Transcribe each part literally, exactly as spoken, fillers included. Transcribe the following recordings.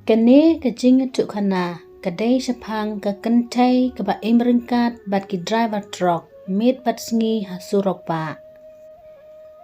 Kane ka jingïathuhkhana ka dei shaphang ka kynthei kaba im ryngkat bad ki driver trok miet bad sngi ha surok bah.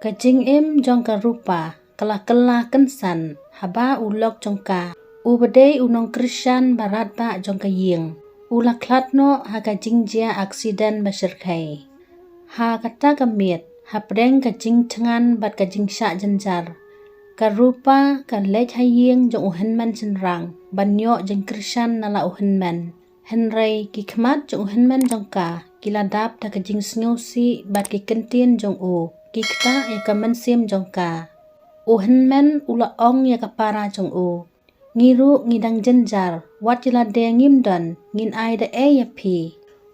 Ka jingim jong ka Rupa ka la kylla kynsan haba u lok jong ka, uba dei u nongkyrshan ba radbah jong ka ïing, u la khlad noh ha ka jingjia aksiden ba shyrkhei. Ha kata ka miet, hapdeng ka jingthngan bad ka jingshah jynjar, ka Rupa ka leit ha ïing jong u hynmen shynrang ban ïoh jingkyrshan na la u hynmen. Hynrei ki khmat jong u hynmen jong ka ki la dap da ka jingsngewsih bad ki ktien jong u ki ktah ïa ka mynsiem jong ka. U hynmen u la ong ïa ka para jong u, "Ngi ruh ngi dang jynjar, wat ïa lade ngim don, ngin ai da ei ïa phi.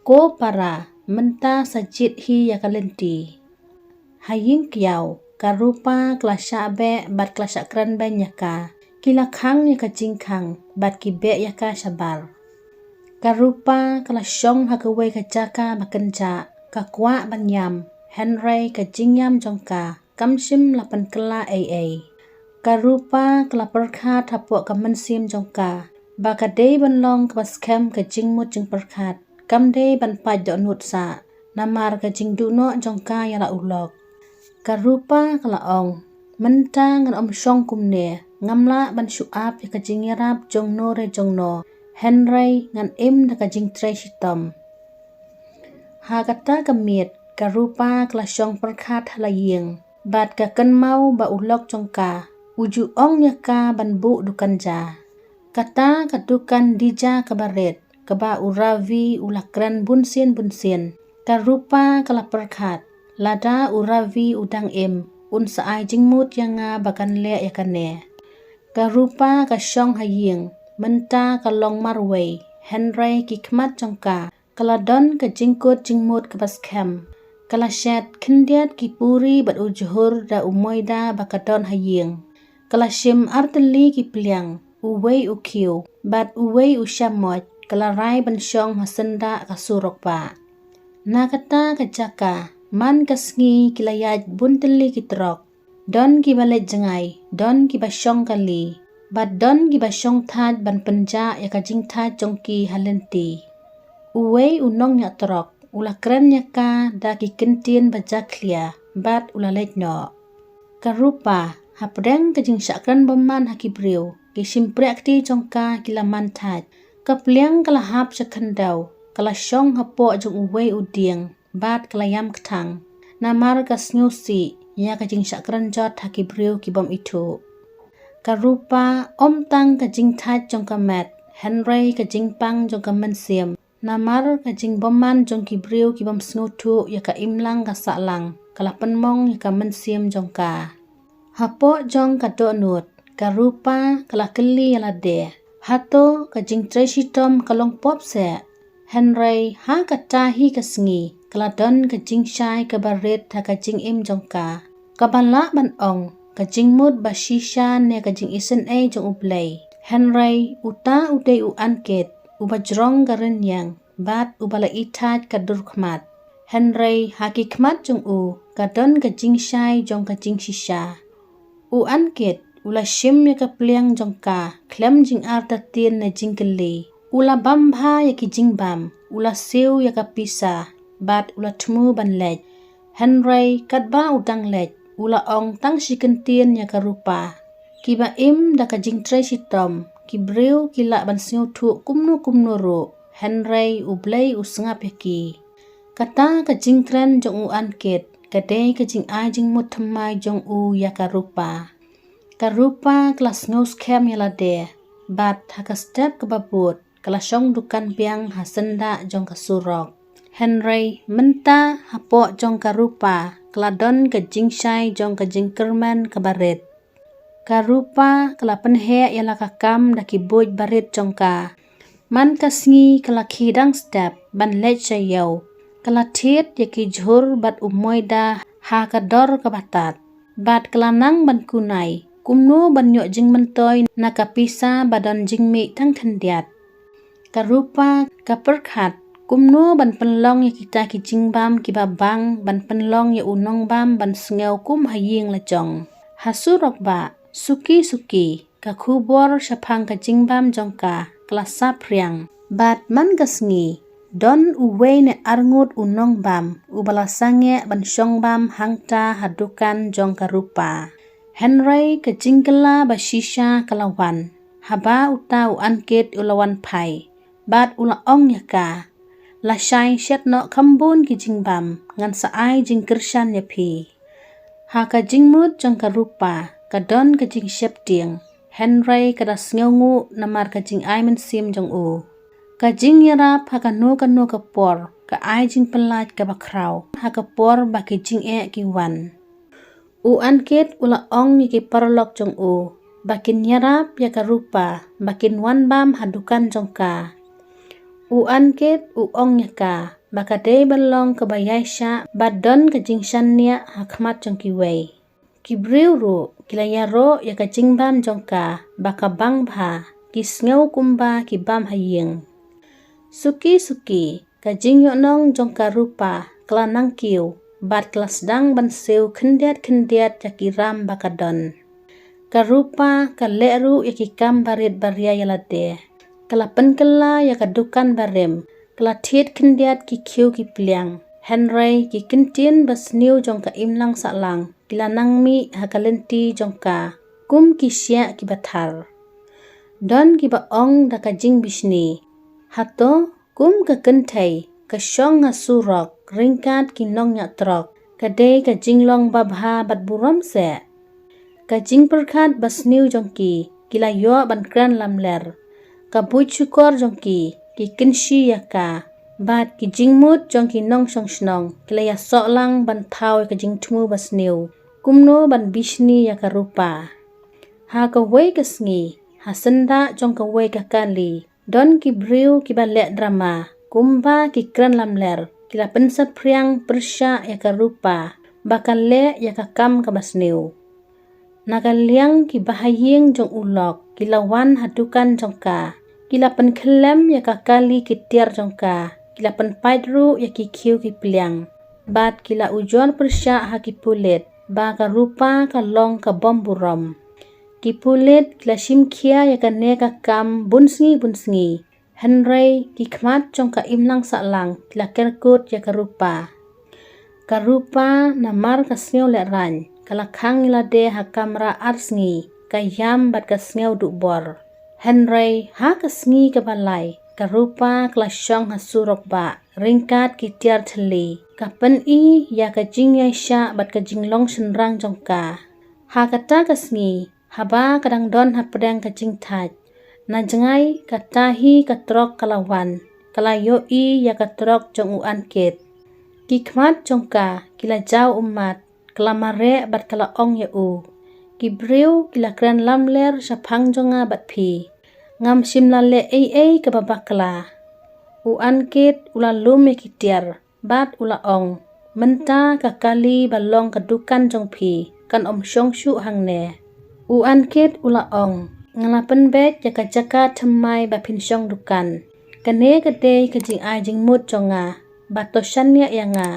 Ko para, mynta sa jied hi ïa ka lynti." Ha ïing kiaw, ka Rupa ka la shah beh bad ka la shah kren beiñ ïa ka. Ki la khang ïa ka jingkhang bad ki beh ïa ka shabar. Ka Rupa ka la shong ha kawei ka jaka ba kynjah, ka kwah ban ïam, hynrei ka jingïam jong ka kam shym la pynkylla ei ei. Ka Rupa ka la pyrkhat hapoh ka mynsiem jong ka ba ka dei ban long kaba skhem ka jingmut jingpyrkhat, kam dei ban pait dohnud sah namar ka jingduh noh jong ka ïa la u lok. Ka Rupa ka la ong, "Mynta ngan ym shong kumne, ngam lah ban shu ap ïa ka jingïarap jong no re jong no, hynrei ngan im da ka jingtrei shitom." Ha kata ka miet, ka Rupa ka la shong pyrkhat ha la ïing bad ka kynmaw ba u lok jong ka u ju ong ïa ka ban buh dukan ja. Kata ka dukan dija kaba rit, kaba u Ravi u la kren bunsien bunsien. Ka Rupa ka la pyrkhat, "Lada u Ravi u dang im, un sa ai jingmut ïa nga ba kan leh ïa kane." Ka Rupa ka shong ha ïing, mynta ka long marwei, hynrei ki khmat jong ka ka la don ka jingkut jingmut kaba skhem. Ka la shet khyndiat ki puri bad u jhur da u moida ba ka don ha ïing. Ka la shim artylli ki pliang, uwei u khiew bad uwei u shamoit, ka la rai ban shong ha syndah ka surok bah. Na kata ka jaka, man ka sngi ki la ïaid buntylli ki trok. Don kiba leit jngai, don kiba shong kali, bad don kiba shong thait ban pynjah ïa ka jingthait jong ki ha lynti. Uwei u nongñiah trok u la kren ïa ka da ki ktien ba jakhlia bad u la leit noh. Ka Rupa, hapdeng ka jingshah kren bymman ha ki briew, ki shympriahkti jong ka ki la man thait. Ka pliang ka la hap sha khyndew, ka la shong hapoh jong uwei u dieng bad ka la ïam kthang namar ka sngewsih ïa ka jingshah kren jot ha ki briew ki bym ithuh. Ka Rupa, ym tang ka jingthait jong ka met, hynrei ka jingpang jong ka mynsiem namar ka jingbymman jong ki briew ki bym sngewthuh ïa ka imlang ka sahlang ka la pynmong ïa ka mynsiem jong ka. Hapoh jong ka dohnud, ka Rupa ka la kylli ïa lade, "Hato ka jingtrei shitom ka long pop seh?" Hynrei ha kata hi ka sngi ka la don ka jingshai kaba rit ha ka jingim jong ka, kaba lah ban ong ka jingmut ba shisha ne ka jingisynei jong U Blei. Hynrei uta u dei u Ankit, uba jrong ka rynïeng bad uba la ithait ka dur khmat. Hynrei ha ki khmat jong u ka don ka jingshai jong ka jingshisha. U Ankit u la shim ïa ka pliang jong ka khlem jingartatien ne jingkylli. U la bam bha ïa ki jingbam, u la siew ïa ka pisa bad u la thmu ban leit. Hynrei katba u dang leit, u la ong tang shi kyntien ïa ka Rupa, "Kiba im da ka jingtrei shitom, ki briew ki lah ban sngewthuh kumno kumno ruh, hynrei U Blei u sngap ïa ki." Kata ka jingkren jong u Ankit ka dei ka jingai jingmut thymmai jong u ïa ka Rupa. Ka Rupa ka la sngew skhem ïa lade bad ha ka step kaba bud ka la shong dukan biang ha syndah jong ka surok. Hynrei mynta hapoh jong ka Rupa ka la don ka jingshai jong ka jingkyrmen kaba rit. Ka Rupa ka la pynheh ïa la ka kam da ki buit barit jong ka. Man ka sngi ka la khie dang step ban leit sha ïew. Ka la thied ïa ki jhur bad u moida ha ka dor kaba tad. Bad ka la nang ban kunai kumno ban ïoh jingmyntoi na ka pisa ba don jingmih tang khyndiat. Ka Rupa ka pyrkhat kumno ban pynlong ïa kita ki jingbam kiba bang, ban pynlong ïa u nongbam ban sngew kum ha ïing la jong. Ha surok bah, suki suki, Ka khubor shaphang ka jingbam jong ka ka la saphriang. Bad man ka sngi, don uwei ne arngut u nongbam uba la sangeh ban shong bam hangta ha dukan jong ka Rupa. Hynrei ka jingkylla ba shisha ka la wan haba uta u Ankit u la wan phai, bad u la ong ïa ka, "Lashai shet noh kham bun ki jingbam, ngan sa ai jingkyrshan ïa phi." Ha ka jingmut jong ka Rupa ka don ka jingsheptieng, hynrei ka da sngewnguh namar ka jingai mynsiem jong u. Ka jingïarap ha kano kano ka por ka ai jingpyllait kaba khraw ha ka por ba ki jingeh ki wan. U Ankit u la ong ïa ki paralok jong u ba kin ïarap ïa ka Rupa ba kin wan bam ha dukan jong ka. U Ankit u ong ïa ka ba ka dei ban long kaba ïaishah bad don ka jingshaniah ha khmat jong kiwei. Ki briew ruh ki la ïaroh ïa ka jingbam jong ka ba ka bang bha, ki sngew kumba ki bam ha ïing. Suki suki ka jingïohnong jong ka Rupa ka la nangkiew bad ka la sdang ban siew khyndiat khyndiat ïa ki ram ba ka don. Ka Rupa ka leh ruh ïa ki kam barit baria ïa lade. Ka la pynkylla ïa ka dukan barim, ka la thied khyndiat ki khiew ki pliang, hynrei ki kyntien basniew jong ka imlang sahlang ki la nang mih ha ka lynti jong ka kum ki shiah kiba thar. Don kiba ong da ka jingbishni, "Hato kum ka kynthei ka shong ha surok ryngkat ki nongñiah trok, ka dei ka jinglong babha bad burom seh?" Ka jingpyrkhat basniew jong ki ki la ïoh ban kren lamler. Ka buit shukor jong ki ki kynshi ïa ka, bad ki jingmut jong ki nongshong shnong ki la ïasoh lang ban thaw ïa ka jingthmu basniew kumno ban bishni ïa ka Rupa. Ha kawei ka sngi, ha syndah jong kawei ka kali, don ki briew kiba leh drama, kumba ki kren lamler, ki la pynsaphriang pyrshah ïa ka Rupa ba ka leh ïa ka kam kaba sniew. Na ka liang ki bahaïing jong u lok ki la wan ha dukan jong ka, ki la pynkhyllem ïa ka kali ki tiar jong ka, ki la pynpait ruh ïa ki khiew ki pliang, bad ki la ujor pyrshah ha ki pulit ba ka Rupa ka long ka bom burom. Ki pulit ki la shim khia ïa kane ka kam bun sngi bun sngi, hynrei ki khmat jong ka imlang sahlang ki la kerkut ïa ka Rupa. Ka Rupa namar ka sngew lehraiñ ka la khang ïa lade ha kamra ar sngi, ka ïam bad ka sngew duh bor. Hynrei ha ka sngi kaba lai ka Rupa ka la shong ha surok bah ryngkat ki tiar thylli, ka pyni ïa ka jingïaishah bad ka jinglong shynrang jong ka. Ha kata ka sngi, haba ka dang don hapdeng ka jingthait, na jngai kata hi ka trok ka la wan, ka la ïohi ïa ka trok jong u Ankit. Ki khmat jong ka ki la jaw ummat, ka la mareh bad ka la ong ïa u, "Ki briew ki la kren lamler shaphang jong nga bad phi. Ngam shym la leh ei ei kaba bakla." U Ankit u la lum ïa ki tiar bad u la ong, "Mynta ka kali ba long ka dukan jong phi kan ym shong shuh hangne." U Ankit u la ong, "Nga la pynbeit ïa ka jaka thymmai ba phin shong dukan. Kane ka dei ka jingai jingmut jong nga, bad to shaniah ïa nga."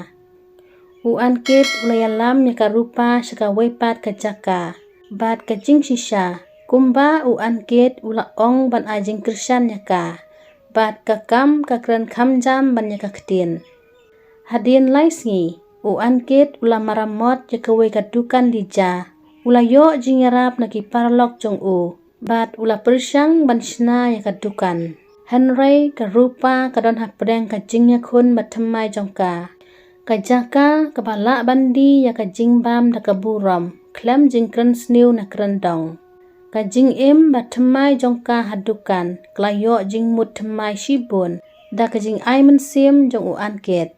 U Ankit u la ïalam ïa ka Rupa sha kawei pat ka jaka, bad ka jingshisha, kumba u Ankit u la ong ban ai jingkyrshan ïa ka, bad ka kam ka kren kham jam ban ïa ka ktien. Hadien lai sngi, u Ankit u la maramot ïa kawei ka dukan dija, u la ïoh jingïarap na ki paralok jong u, bad u la pyrshang ban shna ïa ka dukan. Hynrei ka Rupa ka don hapdeng ka jingïakhun bathymmai jong ka. Ka jaka kaba lah ban die ïa ka jingbam da ka burom, khlem jingkren sniew ne kren dong. Ka jingim bathymmai jong ka ha dukan ka la ïoh jingmut thymmai shibun da ka jingai mynsiem jong u Ankit.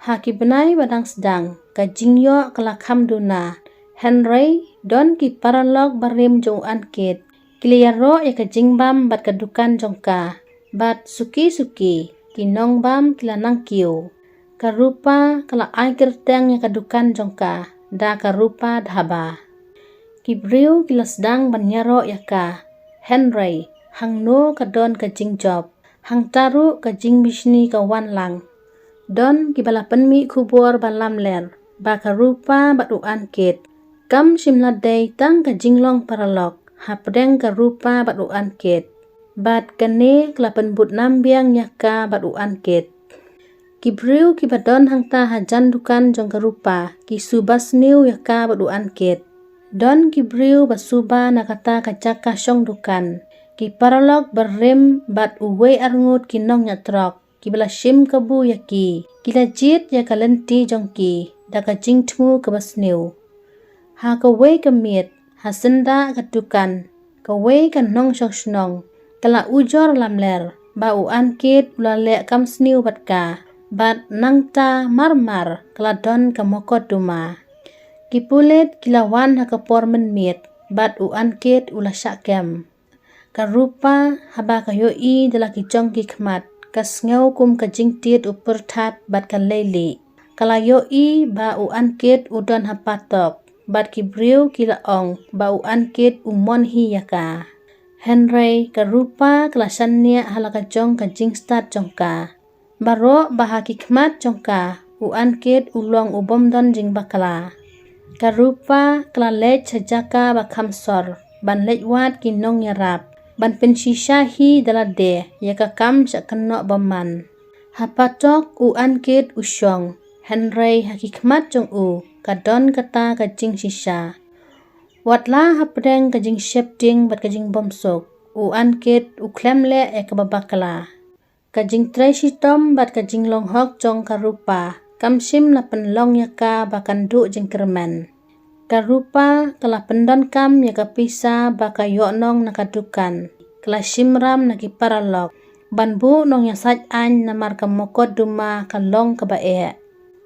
Ha ki bnai ba dang sdang, ka jingïoh ka la kham duna, hynrei don ki paralok barim jong u Ankit ki la ïaroh ïa ka jingbam bad ka dukan jong ka, bad suki suki ki nongbam ki la nangkiew. Ka Rupa ka la ai kyrteng ïa ka dukan jong ka da ka Rupa Dhaba. Ki briew ki la sdang ban ïaroh ïa ka, hynrei hangno ka don ka jingjop, hangta ruh ka jingbishni ka wan lang. Don kiba la pynmih khubor ba lamler ba ka Rupa bad u Ankit kam shym la dei tang ka jinglong paralok, hapdeng ka Rupa bad u Ankit. Bad kane ka la pynbud nam biang ïa ka bad u Ankit. Ki briew kiba don hangta hajan dukan jong ka Rupa ki suba sniew ïa ka bad u Ankit. Don ki briew ba suba na kata ka jaka shong dukan. Ki paralok barim bad uwei arngut ki nongñiah trok kiba la shim kabu ïa ki, ki la jied ïa ka lynti jong ki da ka jingthmu kaba sniew. Ha kawei ka miet, ha syndah ka dukan, kawei ka nongshong shnong ka la ujor lamler ba u Ankit u la leh kam sniew bad ka, bad nangta marmar ka la don ka mokotduma. Ki pulit ki la wan ha ka por mynmiet bad u Ankit u la shah kem. Ka Rupa haba ka ïohi da la ki jong ki khmat, ka sngew kum ka jingtied u pyrthat bad ka leilieh. Ka la ïohi ba u Ankit u don ha patok bad ki briew ki la ong ba u Ankit u mon hi ïa ka. Hynrei ka Rupa ka la shaniah ha la ka jong ka jingstad jong ka. Baroh ba ha ki khmat jong ka, u Ankit u long u bym don jingbakla. Ka Rupa ka la leit sha jaka ba kham sor ban leit wad ki nongïarap, ban pynshisha hi da lade ïa ka kam shah kynnoh bymman. Ha patok u Ankit u shong, hynrei ha ki khmat jong u ka don kata ka jingshisha. Watla hapdeng ka jingsheptieng bad ka jingbymsuk, u Ankit u khlem leh ïa kaba bakla. Ka jingtrei shitom bad ka jinglong hok jong ka Rupa kam shym la pynlong ïa ka ba kan duh jingkyrmen. Ka Rupa ka la pyndonkam ïa ka pisa ba ka ïohnong na ka dukan, ka la shimram na ki paralok ban buh nongïasaid aiñ namar ka mokotduma ka long kaba eh.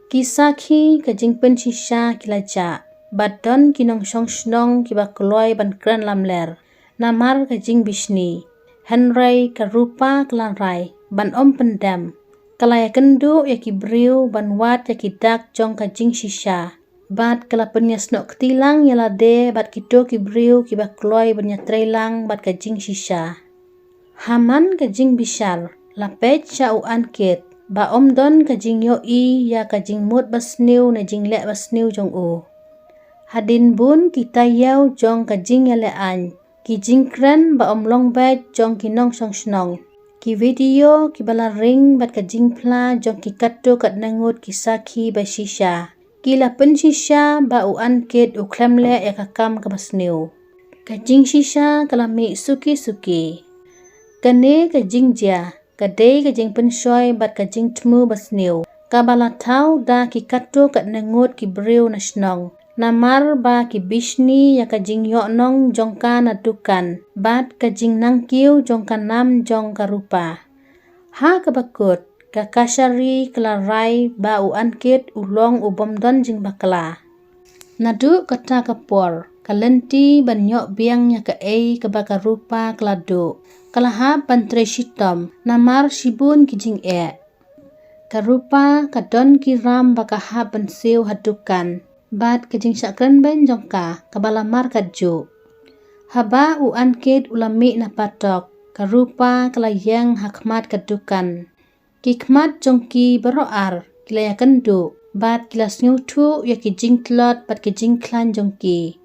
Ki sakhi ka jingpynshisha ki la jah bad don ki nongshong shnong kiba kloi ban kren lamler namar ka jingbishni. Hynrei ka Rupa ka la rai ban ym pyndem. Ka la ïakynduh ïa ki briew ban wad ïa ki dak jong ka jingshisha. Bad ka la pynïasnoh kti lang ïa lade bad kito ki briew kiba kloi ban ïatreilang bad ka jingshisha. Ha man ka jingbishar, la peit sha u Ankit ba ym don ka jingïohi ïa ka jingmut basniew ne jingleh basniew jong u. Hadien bun ki taïew jong ka jingïaleh aiñ, ki jingkren ba ym long beit jong ki nongshong shnong, ki video kiba la ring bad ka jingphla jong ki katto katne ngut ki sakhi ba shisha, ki la pynshisha ba u Ankit u khlem leh ïa ka kam kaba sniew. Ka jingshisha ka la mih suki suki. Kane ka jingjia ka dei ka jingpynshoi bad ka jingthmu basniew kaba la thaw da ki katto katne ngut ki briew na shnong. Namar ba ki bishni ïa ka jingïohnong jong ka na dukan bad ka jingnangkiew jong ka nam jong ka Rupa. Ha kaba kut, ka Kashari ka la rai ba u Ankit u long u bym don jingbakla. Naduh kata ka por, ka lynti ban ïoh biang ïa kaei kaba ka Rupa ka la duh ka la hap ban trei shitom namar shibun ki jingeh. Ka Rupa ka don ki ram ba ka hap ban siew ha dukan bad ka jingshah kren beiñ jong ka kaba la markatjuh. Haba u Ankit u la mih na patok, ka Rupa ka la ïeng ha khmat ka dukan. Ki khmat jong ki baroh ar ki la ïakynduh bad ki la sngewthuh ïa ki jingtlot bad ki jingkhlaiñ jong ki.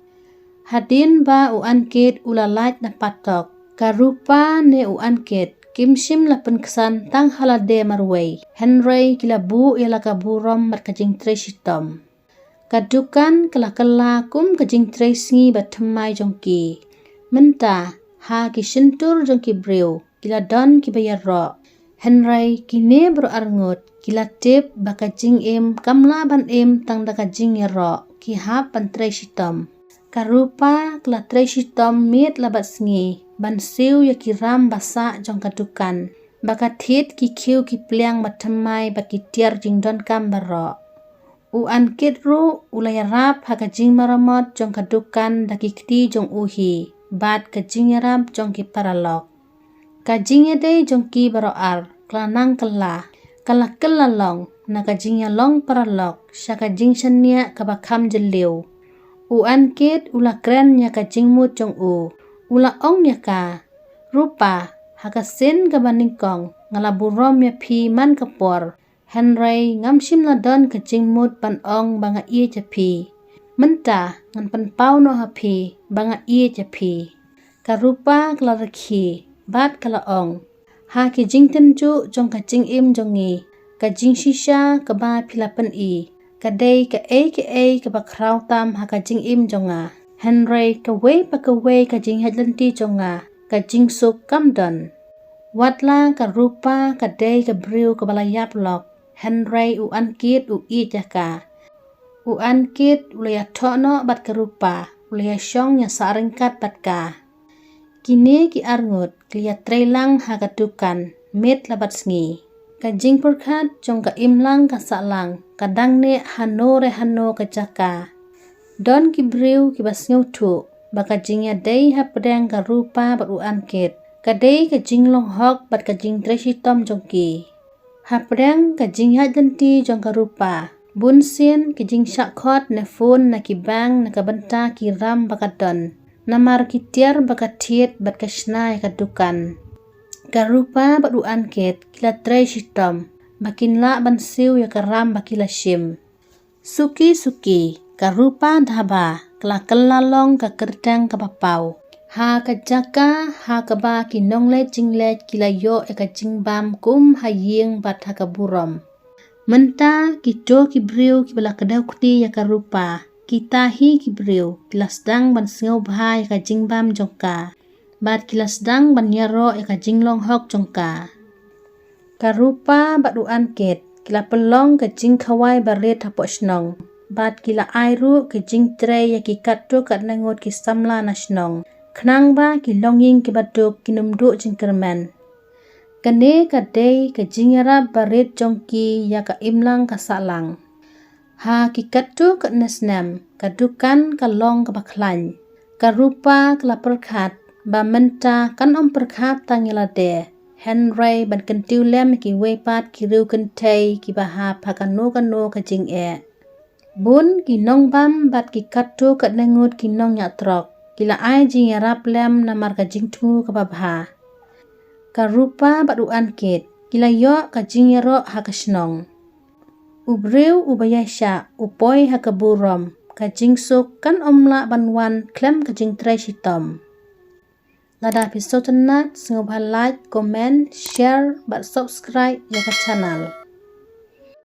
Hadien ba u Ankit u la lait na patok, ka Rupa ne u Ankit kim shym la pynksan tang ha lade marwei, hynrei ki la buh ïa la ka burom bad ka jingtrei shitom. Ka dukan ka la kylla kum ka jingtrei sngi ba thymmai jong ki. Mynta ha ki shyntur jong ki briew ki la don kiba ïaroh. Hynrei kine baroh arngut ki la tip ba ka jingim kam lah ban im tang da ka jingïaroh, ki hap ban trei shitom. Ka Rupa ka la trei shitom miet la bad sngi ban siew ïa ki ram ba sah jong ka dukan, ba ka thied ki khiew ki pliang ba thymmai bad ki tiar jingdonkam baroh. U Ankit ruh u la ïarap ha ka jingmaramot jong ka dukan da ki kti jong u hi bad ka jingïarap jong ki paralok. Ka jingïadei jong ki baroh ar ka la nang kylla, ka la kylla long na ka jingïalong paralok sha ka jingshaniah kaba kham jylliew. U Ankit u la kren ïa ka jingmut jong u, u la ong ïa ka, Rupa, ha ka sien kaba nyngkong nga la burom ïa phi man ka por, hynrei ngam shym la don ka jingmut ban ong ba nga ïeit ïa phi. Mynta ngan pynpaw noh ha phi ba nga ïeit ïa phi. Ka Rupa ka la rkhie bad ka la ong, ha ki jingtynjuh jong ka jingim jong ngi, ka jingshisha kaba phi la pyni ka dei kaei kaei kaba khraw tam ha ka jingim jong nga. Hynrei kawei pa kawei ka jingïaid lynti jong nga, ka jingsuk kam don. Watla ka Rupa ka dei ka briew kaba la ïap lok, hynrei u Ankit u ïeit ïa ka. U Ankit u la ïathoh noh bad ka Rupa, u la ïashong ïasah ryngkat bad ka. Kine ki arngut ki la ïatrei lang ha ka dukan miet la bad sngi. Ka jingpyrkhat jong ka imlang ka sahlang ka dang neh hano re hano ka jaka. Don ki briew kiba sngewthuh ba ka jingïadei hapdeng ka Rupa bad u Ankit ka dei ka jinglong hok bad ka jingtrei shitom jong ki. Hapdeng ka jingïaid lynti jong ka Rupa, bunsien ki jingshah khot ne phone na ki bank na ka bynta ki ram ba ka don, namar ki tiar ba ka thied bad ka shna ïa ka dukan. Ka Rupa bad u Ankit ki la trei shitom ba kin lah ban siew ïa ka ram ba ki la shim. Suki suki, ka Rupa Dhaba ka la kylla long ka kyrteng kaba paw. Ha ka jaka ha kaba ki nongleit jingleit ki la ïoh ïa ka jingbam kum ha ïing bad ha ka burom. Mynta kito ki briew kiba la kdew kti ïa ka Rupa, kita hi ki briew ki la sdang ban sngewbha ïa ka jingbam jong ka bad ki la sdang ban ïaroh ïa ka jinglong hok jong ka. Ka Rupa bad u Ankit ki la pynlong ka jingkhawai barit hapoh shnong bad ki la ai ruh ka jingtrei ïa ki katto katne ngut ki samla na shnong, khnang ba ki longïing kiba duk kin ym duh jingkyrmen. Kane ka dei ka jingïarap barit jong ki ïa ka imlang ka sahlang. Ha ki katto katne snem ka dukan ka long kaba khlaiñ. Ka Rupa ka la pyrkhat ba mynta kan ym pyrkhat tang ïa lade, hynrei ban kyntiew lem ïa kiwei pat ki riew kynthei kiba hap ha kano kano ka jingeh. Bun ki nongbam bad ki katto katne ngut ki nongñiah trok ki la ai jingïarap lem namar ka jingthmu kaba bha. Ka Rupa bad u Ankit ki la ïoh ka jingïaroh ha ka shnong. U briew uba ïaishah u poi ha ka burom, ka jingsuk kan ym lah ban wan khlem ka jingtrei shitom. Lada phi sngewtynnat, sngewbha like, comment, share bad subscribe ïa ka channel.